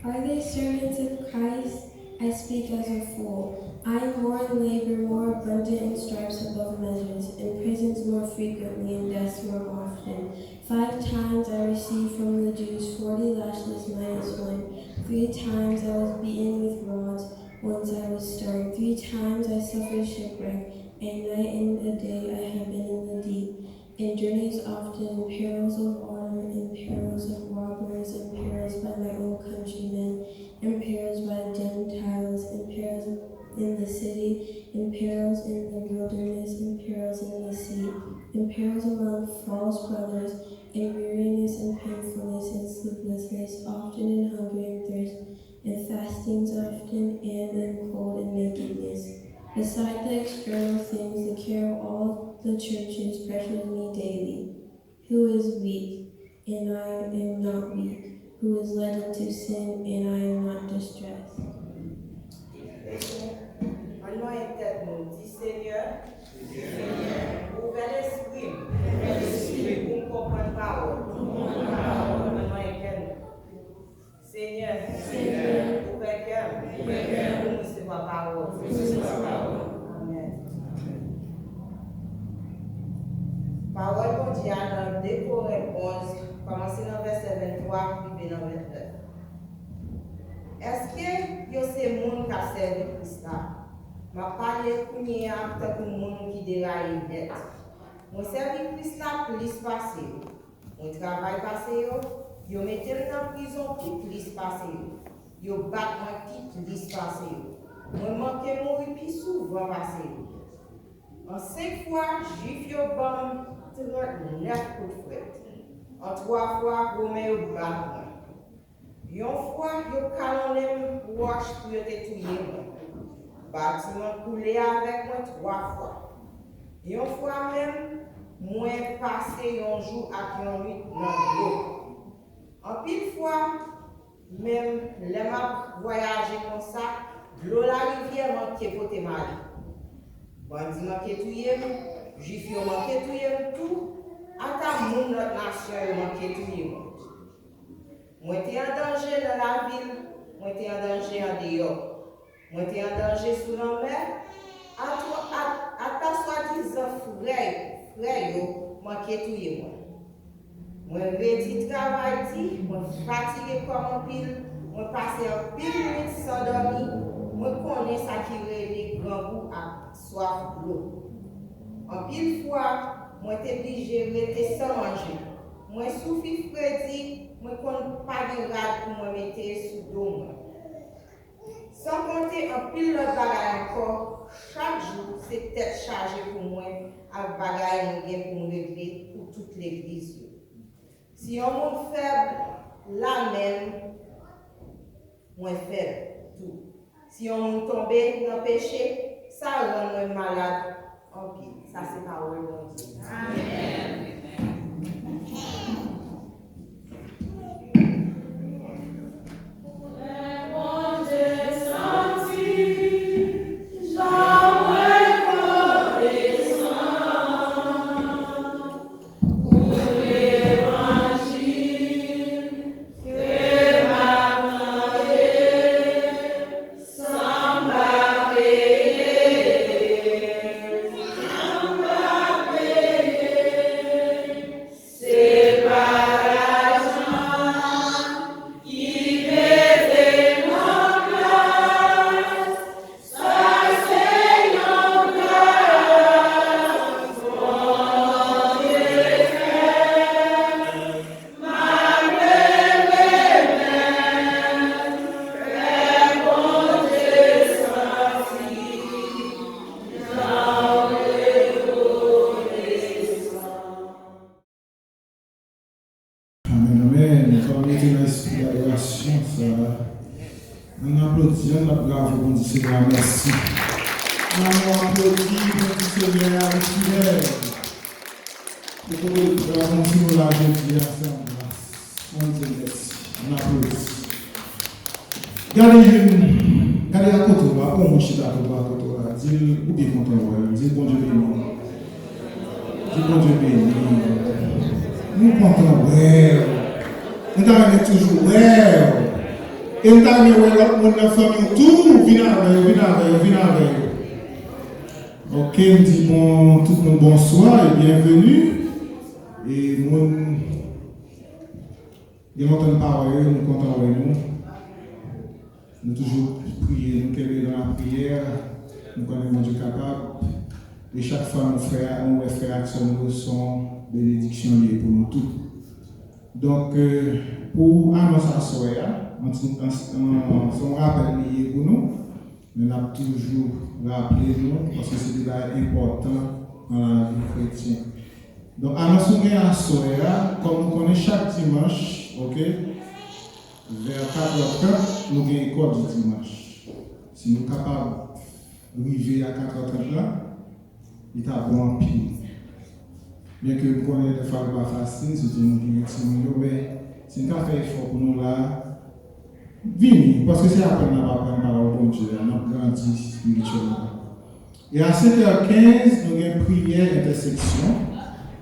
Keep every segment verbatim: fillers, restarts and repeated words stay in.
Are they servants of Christ? I speak as a fool. I mourn in labor more abundant, in stripes above measures, in prisons more frequently, in deaths more often. Five times I received from the Jews forty lashes minus one. Three times I was beaten with rods. Once I was stoned. Three times I suffered shipwreck. A night and a day I have been in the deep. In journeys often, in perils of water, in perils of robbers, in perils by my own countrymen, in perils by Gentiles, in perils in the city, in perils in the wilderness, in perils in the sea, in perils among false brothers, in weariness and painfulness and sleeplessness, often in hunger and thirst, in fastings often, and in cold and nakedness. Beside the external things, the care of all the churches pressures me daily. Who is weak, and I am not weak? Who is led into sin, and I am not distressed? Ann mwen tèt nou, di, Senyè, ouvè lespri m pou m konprann pawòl. Ann mwen kè nou. Senyè, ouvè kè m pou m resevwa pawòl. Amèn. Pawòl Bondye a nan de Korent onz, kòmanse nan vèsè venntwa rive nan vennèf. Èske yo se moun k ap sèvi Kris la? M ap pale kounye a tankou moun ki deraye nèt. Mwen sèvi Kris la plis pase yo. Mwen travay pase yo, yo mete m nan prizon pi plis pase yo, yo bat mwen pi plis pase yo. Mwen manke mouri pi souvan pase yo. An senk fwa, Jwif yo ban m trannèf kout frèt. An twa fwa, Women yo bat mwen. Yon fwa, yo kalonnen m wòch pou yo te touye mwen. Batiman koule avèk mwen twa fwa. Yon fwa menm, mwen pase yon jou ak yon nuit nan dlo. Anpil fwa, menm lè m ap vwayaje konsa, dlo larivyè manke pote m ale. Bandi manke touye m, Jwif yo manke touye m tou, ata moun lòt nasyon yo manke touye mwen. Mwen te an danje nan lavil, mwen te an danje andeyò. Mwen te an danje sou lanmè, ata, ata swadizan frè, frè yo manke touye mwen. Mwen redi travay di, mwen fatige kò m anpil, mwen pase anpil nuit san dòmi, mwen konnen sa ki rele grangou ak swaf dlo. Anpil fwa, mwen te blije rete san manje. Mwen soufri fredi, mwen konn pa gen rad pou mwen mete sou do mwen. San konte anpil lòt bagay ankò, chak jou se tèt chaje pou mwen ak bagay mwen gen pou m regle pou tout legliz yo. Si yon moun fèb, la menm, mwen fèb tou. Si yon moun tonbe nan peche, sa rann mwen malad anpil. Sa se pawòl Bondye. Amèn. Amèn, amèn. Fò n rete nan espri adorasyon sa a. Ann aplodi, ann bat bravo Bondye Senyè a mèsi. Ann aplodi Bondye Senyè a, li fidèl. Ou konnen, bravo, nou la jodi a, se yon gras. Bondye mèsi. Ann aplodi. Gade youn, gade akote w la, pran yon moun chita tou akote w la, di l ou byen kontan wè l, di l Bondye beni w. Di l Bondye beni w. Nou kontan wè w. Nou ta renmen toujou wè w. E nou ta renmen wè lòt moun nan fanmi w tou. Vin avè yo, vin avè yo, vin avè yo. Ok, m di bon, tout moun bonswa e byenveni. E moun, gen lontan n pa wè yo, nou kontan wè nou. Nou toujou priye, nou kenbe nan lapriyè, nou konnen Bondye kapab. E chak fwa nou frè, nou wè frè ak sè nou yo, se yon benediksyon li ye pou nou tout. Donk, euh, pou anons aswè a, yon ti, yon, yon, se yon rapèl li ye pou nou, men n ap toujou raple nou, paske se de bagay enpòtan nan lavi kretyen. Donk, anons nou gen aswè a, kòm nou konnen chak dimanch, ok, vè katrè trant, nou gen lekòl di dimanch. Si nou kapab rive a katrè trant la, li ta bon anpil. Byenke m konnen dèfwa li pa fasil, sitou moun ki gen timoun yo, men si n ka fè efò pou nou la, vini, paske se aprann n ap aprann pawòl Bondye a, n ap grandi espirityèlman. E a senk è kenz, nou gen priyè entèseksyon.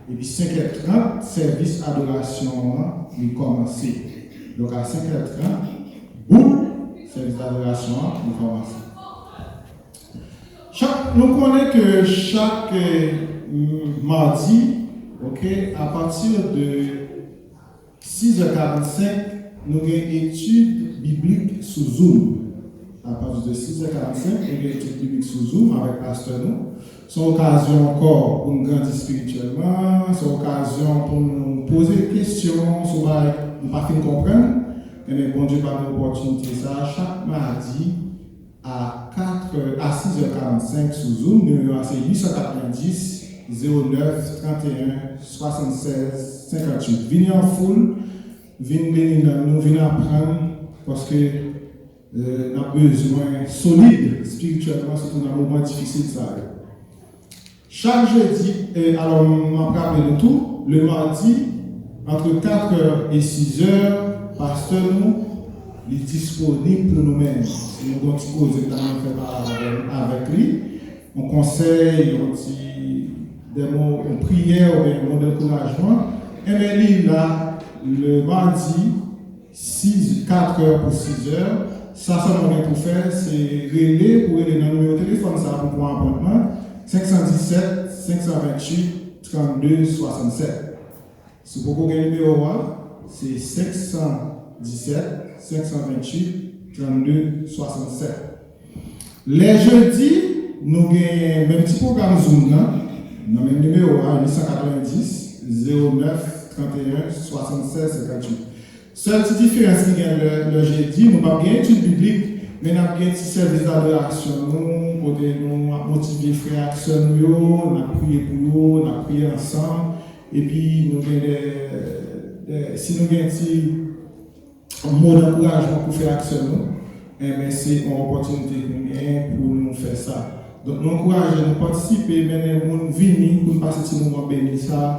Epi senk è trant, sèvis adorasyon an, li kòmanse. Donk, a senk è trant, boum, sèvis adorasyon an, li kòmanse. Chak, nou konnen ke chak, eh, m-, madi, ok, apati de sis è karannsenk, nou gen etid biblik sou Zoom. Apati de sis è karannsenk, nou gen etid biblik sou Zoom avèk pastè nou. Se yon okazyon ankò pou n grandi espirityèlman, se yon okazyon pou nou poze kesyon sou bagay nou pa fin konprann. Ebyen, Bondye ba nou opòtinite sa a chak madi a kat è, a sis è karannsenk sou Zoom. Nimewo a se uit san katrevendis, zewo nèf, trannteyen, swasannsèz, senkantuit. Vini an foul, vin beni nanm nou, vin aprann, paske, eh, n ap bezwen solid espirityèlman, sitou nan moman difisil sa yo. Chak jedi, eh, alò, m ap raple nou tou, le madi, antre kat è e sis è, pastè nou, li disponib pou nou menm. Si nou gen yon ti koze n ta renmen fè pa avè-, avèk li, yon konsèy, yon ti, de mo, yon priyè oubyen yon mo dankourajman, enben li la le madi, sis, kat è pou sis è. Sa sèlman w gen pou fè, se rele, pou rele nan nimewo telefòn sa a pou pran apwentman, senk san disèt, senk san venntuit, trannde, swasannsèt. Si w poko gen nimewo a, se senk san disèt, senk san venntuit, trannde, swasannsèt. Lè jedi, nou gen menm ti pwogram Zoom nan, nan menm nimewo a, uit san katrevendis, zewo nèf, trannteyen, swasannsèz, senkantuit. Sèl ti diferans ki gen lè, lè jedi, nou p ap gen etid biblik, men n ap gen ti sèvis adorasyon nou, kote nou ap motive frè ak sè nou yo, n ap priye pou yo, n ap priye ansanm, epi nou gen de, de, si nou gen ti mo dankourajman pou frè ak sè nou, enben, se yon opòtinite ke nou genyen pou nou fè sa. Donk, nou ankouraje nou patisipe, mennen moun vini pou n pase ti moman beni sa,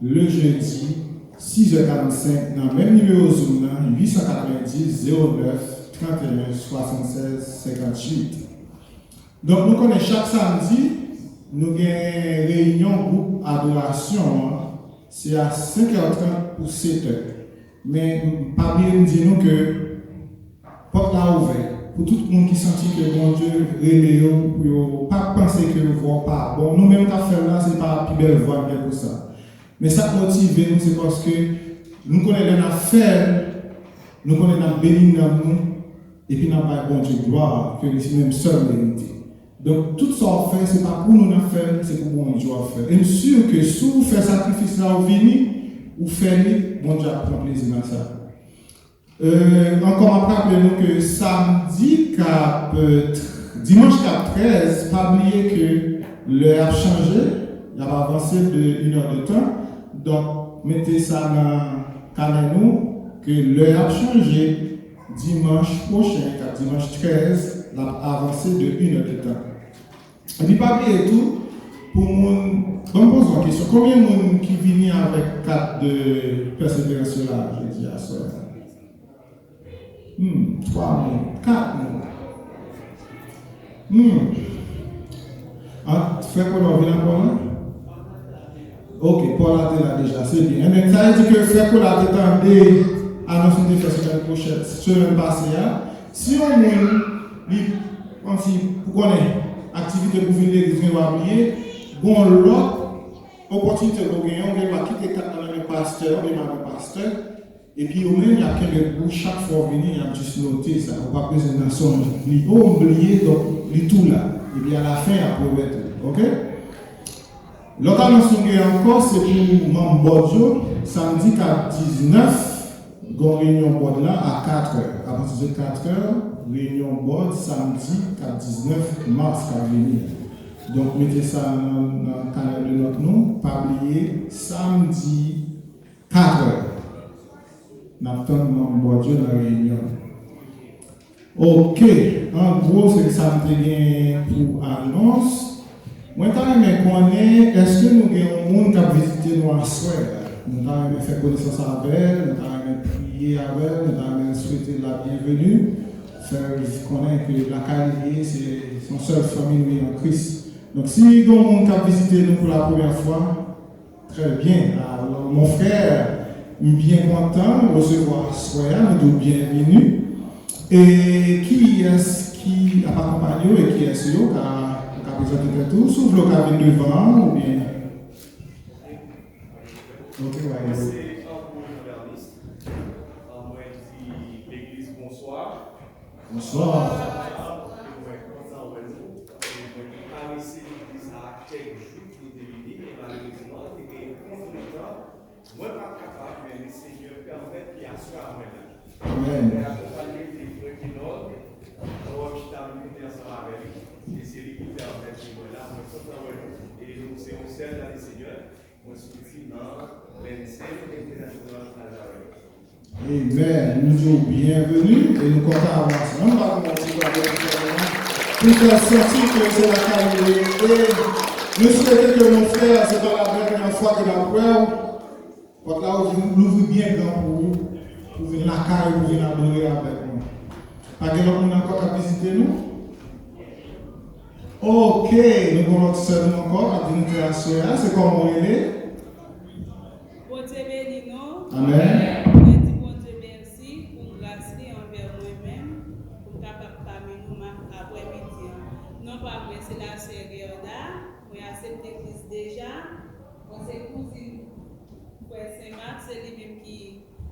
le jedi, sis è karannsenk, nan menm nimewo Zoom nan, uit san katrevendis, zewo nèf, trannteyen, swasannsèz, senkantuit. Donk, nou konnen chak samdi, nou gen reyinyon gwoup adorasyon an, se a senk è trant pou sèt è. Men, m, pa bliye m di nou ke pòt la ouvè pou tout moun ki santi ke Bondye rele yo, pou yo pa panse ke vwa w pa bon. Nou menm k ap fè l la, se pa pi bèl vwa n gen pou sa. Men sa k motive nou, se paske nou konnen lè n ap fè l, nou konnen n ap beni nanm nou, epi n ap bay Bondye glwa ke li menm sèl merite. Donk, tout sa w ap fè, se pa pou nou n ap fè l, se pou Bondye w ap fè l. E m si ke si w fè sakrifis la, w vini, ou fè li, Bondye ap pran plezi nan sa. Euh, ankò, m ap raple nou ke samdi k ap, euh, tr-, dimanch k ap trèz, pa bliye ke lè ap chanje, y ap avanse de inè de tan. Donk, mete sa nan kanè nou, ke lè ap chanje, dimanch pwochen, k ap dimanch trèz, l ap avanse de inè de tan. Epi pa bliye tou, pou moun, ban m poze yon kesyon. Konbyen moun ki vini avèk kat de pèseverans yo la, jodi a swè a? Hmm, twa moun, kat moun. Hmm. Ah, frè Polo, vin ankò la? Ok, Paul la te la deja, se byen. Ebyen, sa vle di ke frè Paul la te tande anons nou te fè semèn pwochèn, semèn pase a. Si yon moun, li, kòmsi, pou konnen aktivite pou vin legliz, gen dwa bliye, gon lòt opòtinite pou genyen, ou gen dwa kite kat nan men pastè, oubyen madan pastè, epi yo menm, y ap kenbe pou ou chak fwa w vini, y ap jis note sa. Ou p ap bezwen nan sonj li, o, m bliye, donk, li tou la. Epi alafen, y ap remèt ou, ok? Lòt anons nou gen ankò, se pou manm bòd yo. Samdi k ap diznèf, gon reyinyon bòd la a katrè. Apati de katrè, reyinyon bòd, samdi k ap diznèf mas k ap vini. Donk, mete sa nan, nan kanèl de nòt nou. Pa bliye, samdi, katrè. N ap tann manm bòd yo nan reyinyon. Ok, an gwo, se sa m te gen pou anons. Mwen ta renmen konnen, èske nou gen yon moun k ap vizite nou aswè a? Nou ta renmen fè konesans avè l, nou ta renmen priye avè l, nou ta renmen swete l la byenveni. Fè l konnen ke lakay li ye, se, se yon sèl fanmi nou ye an Kris. Donk, si gen yon moun k ap vizite nou pou la premyè fwa, Trè byen. Alò, mon frè, m byen kontan resevwa aswè a, nou di w byenveni. E kiyès ki ap akonpanye w e kiyès yo ka, ka prezante tèt ou? Si w vle, w ka vin devan an, oubyen. Ok, why not? Mwen se Anko Jean Bernis. Mwen di legliz bonswa. Bonswa. Mwen kontan wè nou. Mwen te karese legliz la kèk jou ki te vini, men malerezman, te gen kontretan. Mwen pa t kapab, men Lesenyè pèmèt ke aswè a mwen la. Amèn. Mwen akonpanye de frè Kenòd, mwen chita nou koute ansanm avè li, e se li ki pèmèt ke mwen la. Mwen kontan wè nou, e nou se yon sèl nan Lesenyè. Mwen soti nan Lansing International Nazareth. Amen. Nou di w byenveni e nou kontan avè w. Ann ba nou yon ti klapè pou frè nou an. Pou fè l santi ke se lakay li ye. E nou swete ke mon frè, se pa la dènyè fwa ke n ap wè w. Pòt la ouvri, louvri byen gran pou ou, pou w vin lakay ou, pou w vin adore avèk nou. Pa gen lòt moun ankò k ap vizite nou? Ok, nou gen lòt sè nou ankò k ap vin fè aswè a. Se kòman w rele? Bondye beni nou. Amèn. Mwen di Bondye mèsi pou gras li anvè mwen menm, pou m kapab pami nou ma-, aprè midi an. Non pa mwen se la sè Gerda, mwen aksepte Kris deja. Mwen se kouzin frè Sen Mak, se li menm ki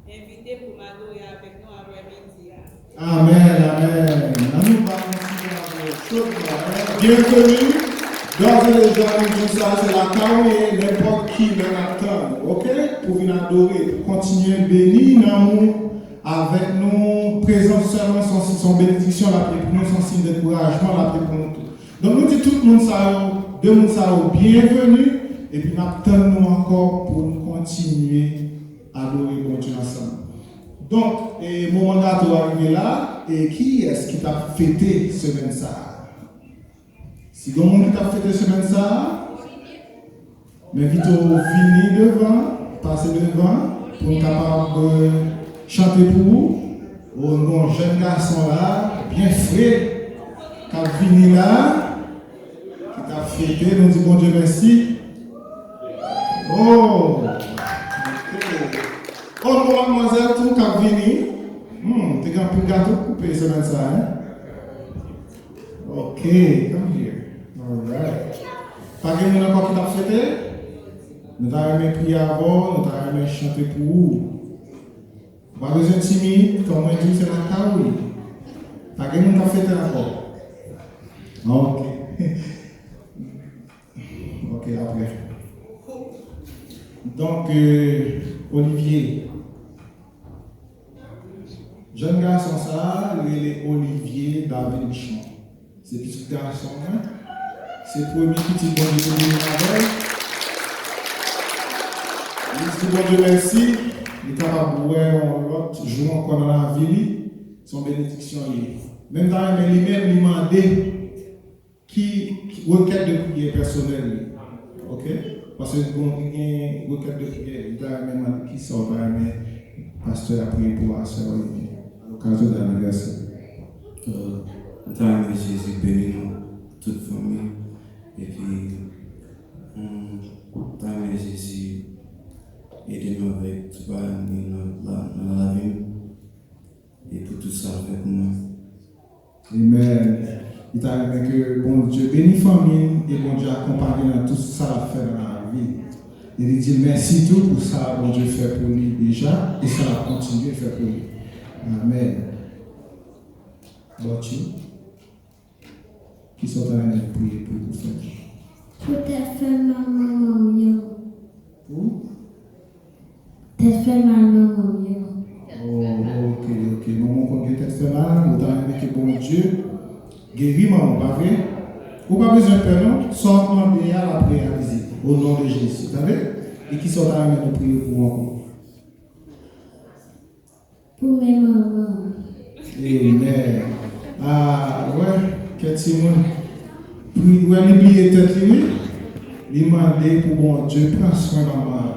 envite pou m adore avèk nou aprè midi a. Amèn, amèn. Ann nou ba yon ti bravo cho, bravo. Byenveni. D'ores et déjà, nou di sa, se lakay ou ye, nenpòt ki lè n ap tann ou, ok? Pou vin adore, pou kontinye beni nanm ou avèk nou. Prezans sèlman se yon, se yon benediksyon l ap ye pou nou, se yon siy dankourajman l ap ye pou nou tou. Donk, nou di tout moun sa yo, de moun sa yo, byenveni, epi n ap tann nou ankò pou nou kontinye adore Bondye ansanm. Donk, e, moman gato a rive la, e kiyès ki t ap fete semèn sa a? Si gen moun ki t ap fete semèn sa a, m envite w vini devan, pase devan, pou n kapab, e, chante pou ou. O, nou gen yon jèn gason la, byen fre, k ap vini la, ki t ap fete, nou di Bondye mèsi. Oh! Ok. Oh, nou gen yon madmwazèl tou k ap vini. Hmm, te gen anpil gato k koupe semèn sa a, hein? Ok, come here. Alright. Pa gen moun ankò ki t ap fete? Nou ta renmen priye avè w, nou ta renmen chante pou ou. Ou pa bezwen timid, kòm mwen di w, se lakay ou ye. Pa gen moun k ap fete ankò? Ah, ok. Ok, apre. Donk, euh, Olivier. Jèn gason sa a, li rele Olivier David Richemond. Se pitit gason mwen. Se premye pitit Bondye te beni m avè l. Li di Bondye mèsi, li kapab wè yon lòt jou ankò nan lavi li. Se yon benediksyon li ye. Men m ta renmen li menm, li mande ki, ki rekèt de priyè pèsonèl li. Ok? Paske bon, li gen rekèt de priyè, li ta renmen mande kisa w ta renmen pastè a priye pou aswè a, a lokazyon de anivèsè. Euh, m ta renmen Jezi beni nou tout fanmi. Epi, hmm, Tanmen Jezi ede m avèk tout bagay m gen nan, nan, nan lavi m e pou tout sa l fè pou mwen. Amen. Li ta renmen ke Bondye beni fanmi l e Bondye akonpaye l nan tout sa l ap fè nan lavi l. E li di l mèsi tou pou sa Bondye fè pou li deja e sa l ap kontinye fè pou li. Amen. About you? Kisa w ta renmen nou priye pou, pou fè? Pou tèt fè mal manman m yo. Pou? Tèt fè mal manman m yo. Oh, ok, ok. Manman w konn gen tèt fè mal, ou ta renmen ke Bondye geri manman w, pa vre? Ou pa bezwen pè, non. Sa w ap mande a, l ap reyalize. O non de Jezi, tande? E kisa w ta renmen nou priye pou ankò? Pou men manman. Amen. Ah, wè, kèk timoun. Pri-, wè, li bliye tèt li, wi. Li mande pou Bondye pran swen manman.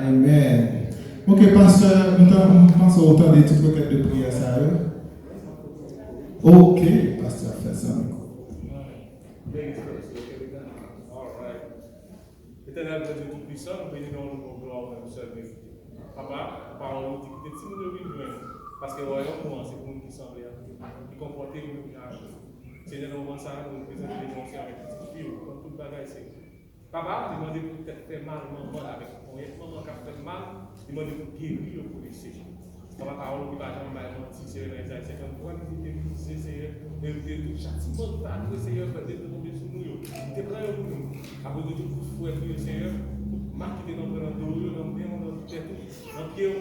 Amen. Ok, pastè, m tan-, m panse ou tande tout rekèt de priyè sa yo. Ok, pastè ap fè sa ankò. Etènèl Bondye Toupisan, nou beni non w, nou ba w glwa ou menm sèl merite. Papa, pawòl ou di kite timoun yo vin jwenn, paske wayòm ou an se pou moun ki sanble ak ou, ki konpòte yo menm jan ak ou. Senyè, nan moman sa a, nou prezante devan w se avèk pitit fi w, konn tout bagay, Senyè. Papa, li mande pou tèt fè mal manman l avèk ponyèt manman k ap fè l mal, li mande pou geri yo pou li, Senyè. Papa, pawòl ou ki pa janm bay manti, Senyè, nan Ezayi senkanntwa, li di te brize, Senyè, e ou te di chatiman ki pa dwe, Senyè, fè desann tonbe sou nou yo. Ou te pran yo pou nou. Akoz de tout kout fwèt ou yo, Senyè, tout mak ki te nan pran nan do w yo, nan men w, nan tèt ou, nan pye w,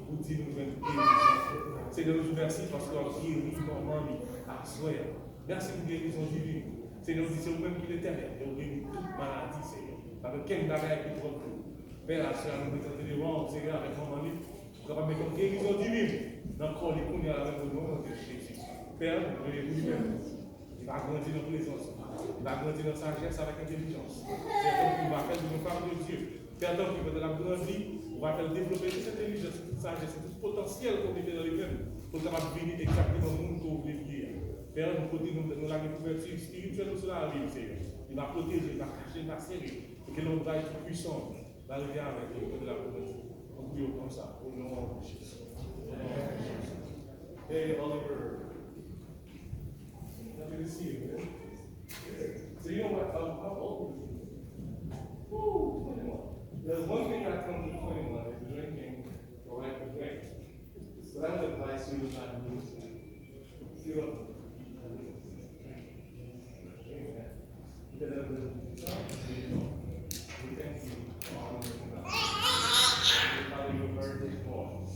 ou di nou jwenn gerizon. Senyè, nou di w mèsi paske w ap geri manman li aswè a. Mèsi pou gerizon divin. Senyè, ou di se ou menm ki Letènèl, e ou geri tout maladi, Senyè. Pa gen okenn bagay ki twòp pou ou. Pè, aswè a nou prezante devan w, Senyè, avèk manman li, ou kapab mete yon gerizon divin nan kò li kounye a la menm o non de Jezi. Pè, nou priye pou li menm. Li va grandi nan prezans ou. Li va grandi nan sajès avèk entèlijans. Sèten ou va fè l vin yon fanm de Dye. Pè, tanpri, pandan l ap grandi, ou va fè l devlope tout entèlijans, tout sajès, tout potansyèl ke w mete nan li menm, pou l kapab vini egzakteman moun ke w vle l ye a. Pè, nou pote, nou, nou lage kouvèti espirityèl ou sou lavi l, Senyè. Li va pwoteje, li va kache, li va sere. E ke lonbraj pwisan va rete avèk li pandan l ap grandi. Nou priye w konsa, o non de Jezi. Hey, Oliver. Happy to see you, man. So you know what? How, how old are you? Ooh, twenty-one. There's one thing I come to twenty-one is drinking the right drink. So that would advise you to not lose that. You don't. Amen. Because of the, we thank you for all of this. Father, you heard this voice.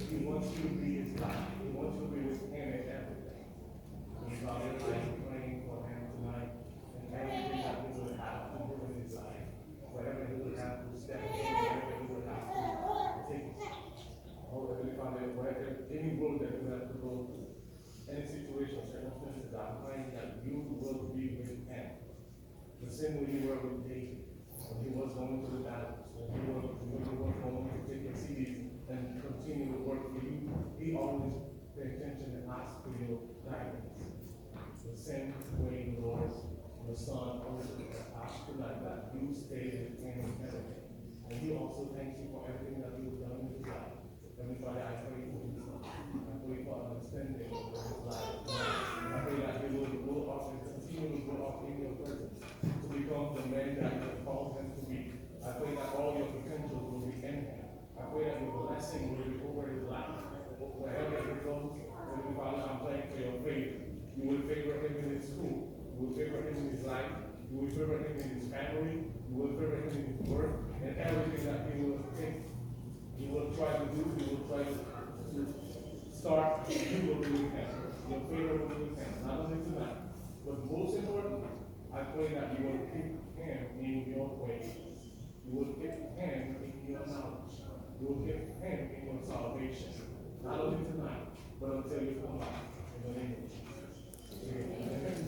He wants you to be his life. He wants you to be with him in everything. And Father, I am praying for him tonight and everything that he would have to do in his life, whatever he would have to step in, whatever he would have to take. Oh, Heavenly Father, whatever, any road that he would have to go through, any situation, circumstances, I'm praying that you will be with him. The same way you were with David, when he was going through the battles, when he was, when he was going to take the cities and continue to work for you, he always paid attention and asked for your guidance. The same way, Lord, your son always asked tonight that you stay with him in everything. And he also thanks you for everything that you've done in his life. Heavenly Father, I pray for his life. I pray for understanding of his life. I pray that he will grow up and continue to grow up in your presence, to become the man that you have called him to be. I pray that all your potential will be in him. I pray that your blessing will be over his life. Wherever he goes, Heavenly Father, I'm praying for your favor. You will favor him in his school. You will favor him in his life. You will favor him in his family. You will favor him in his work. And everything that he will think, he will try to do, he will try to, to start, you will be with him. Your favor will be with him. Not only tonight, but most importantly, I pray that you will keep him in your ways. You will keep him in your knowledge. You will keep him in your salvation. Not only tonight, but until you come back. In the name of Jesus. Amen.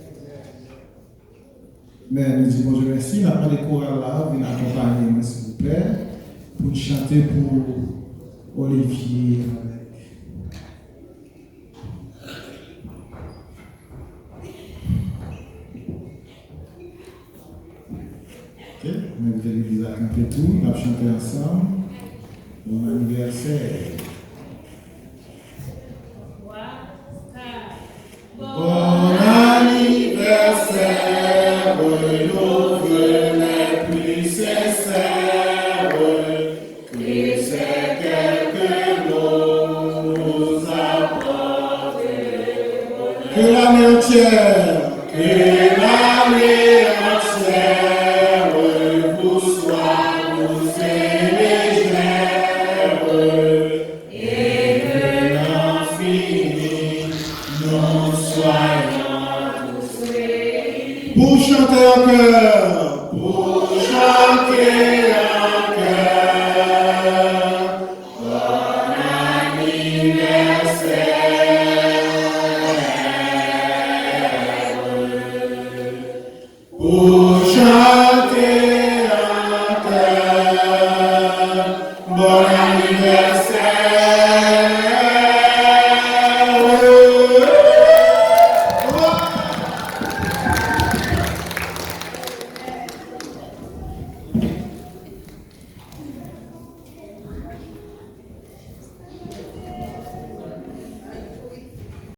Men, nou di Bondye mèsi. N ap mande koral la vin akonpaye mwen, silvouplè, pou n chante pou Olivier avèk. Ok. Epi tou, n ap chante ansanm. Bon anivèsè. Bon anivèsè, renouvelé, plus sincère que ces quelques mots nous apportent le bonheur. Que l'année entière, que l'année entière vous soit douce et légère, et que l'infini nous soigne tous. Pour chanter en chœur.